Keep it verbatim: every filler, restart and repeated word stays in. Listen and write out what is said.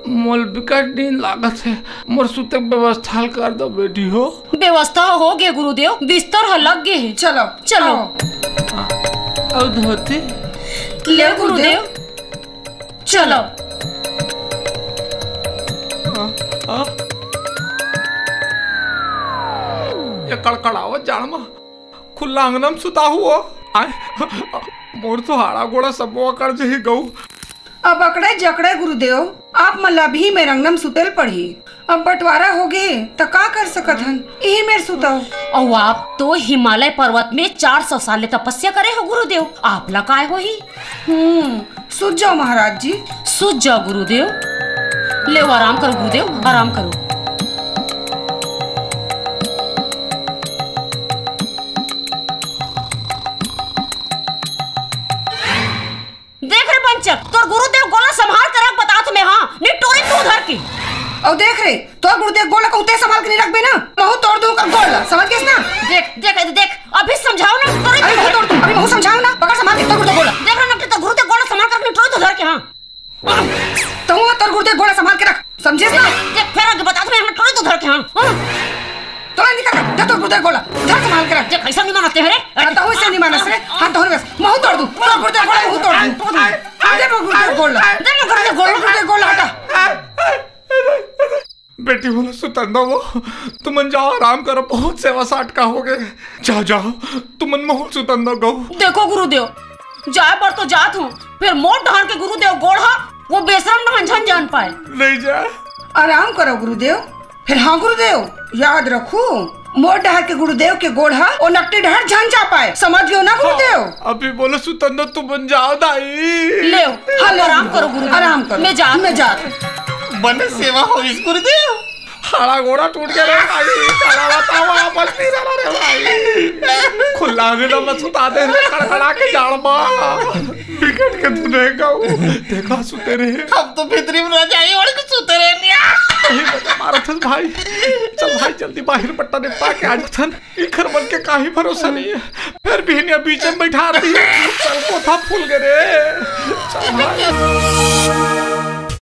मोल बिकट नींद लागत हे, मोर सुते के व्यवस्था ल कर दो बेटी हो। व्यवस्था हो गे गुरुदेव, बिस्तर ह लग गे हे। चलो, चलो। आओ। अउ धोती? ले गुरुदेव, चलो। आ, आ। ये कड़कड़ावत जाड़ म खुल्ला अंगना म सुता हुआ। आय, मोर तो हाड़ा गोड़ा सबो अकड़ जही गऊ। अब अकड़े जकड़े गुरुदेव, आप मन ला अभी मेर अंगना म सुते ल पड़ही। अब बंटवारा हो गे, त का कर सकत हन? इही मेर सुतव। अउ आप तो हिमालय पर्वत में चार सौ साल ले तपस्या करे हो गुरुदेव, आप ला काय होही? हम्म, सुत जाओ महाराज जी। सुत जाओ गुरुदेव। लेव, आराम करो गुरुदेव, आराम करो। देख रे बंचक, तोर गुरुदेव गोला संभाल के रख, बतात हंव मैं, हाँ, निटोरी तू धर के। अउ देख रे, तोर गुरुदेव गोला कहूं ते संभाल के नहीं रखबे ना, महूं तोड़ दूं ओकर गोला, समझ गेस ना? देख, देख, देख, अभी समझाओ ना, तोरे अरे महूं तोड़ दूं, अभी महूं समझाओ ना, पकड़ संभाल के तोर गुरुदेव गोला। देख रे नकटी, तोर गुरुदेव गोला संभाल के रख, निटोरी तू धर के, हाँ। तहूं तोर गुरुदेव गोला संभाल के रख, समझेस ना? देख, फेर आगे बतात हंव मैं, निटोरी तू धर के, हाँ, हाँ। तोला नहीं कर, जा तोर गुरुदेव गोला, धर संभाल के रख। देख, ऐसा नहीं मानते हैं रे। हाँ, तहूं ऐसे नहीं मानस रे। हाँ, तहूं बस, महूं तोड़ दूं। तोर गुरुदेव गोला, महूं तोड़ दूं। दे मोर गुरुदेव गोला। दे मोर गुरुदेव गोला। गुरुदेव गोला हटा। बेटी बोलो, सुतन दो वो। तुमन जाओ, आराम करो, बहुत सेवा साटका हो गे। जाओ, जाओ, तुमन महूं ल सुतन दो गऊ। देखो गुरुदेव, जाए बर तो जात हंव, फेर मोर डहर के गुरुदेव गोड़ ह, वो बेसरम डहन झन जान पाए। नहीं जा। आराम करो गुरुदेव। फेर हाँ गुरुदेव, याद रखू, मोर डहर के गुरुदेव के गोड़ ह, ओ नकटी डहर झन जा पाए। समझ गेव ना गुरुदेव? अभी बोलो सुतन दो, तुमन जाओ दाई। लेव, हाँ, लेव आराम गुरुदेव। करो गुरुदेव। आराम करो। मैं जात मैं हंव। जात। बने सेवा होइस गुरुदेव। हाड़ा गोड़ा टूट गे रे भाई, काला बतावा, बस नहीं रहा रे भाई। खुल्ला अंगना म सुता दे रे, कड़कड़ा के जाड़ म। बिकट के धुन हे गऊ। देखा सुते रहे। हम तो भीतरी में रजाई ओढ़ के सुते रहे निया। सही बता मारत हस भाई। चल भाई जल्दी बाहिर पट्टा निपटा के आ जाथन। इखर मन के काही भरोसा नहीं है। फेर बिहनिया बीच में बैठा दी। चल कोठा फूल गे रे। चल भाई।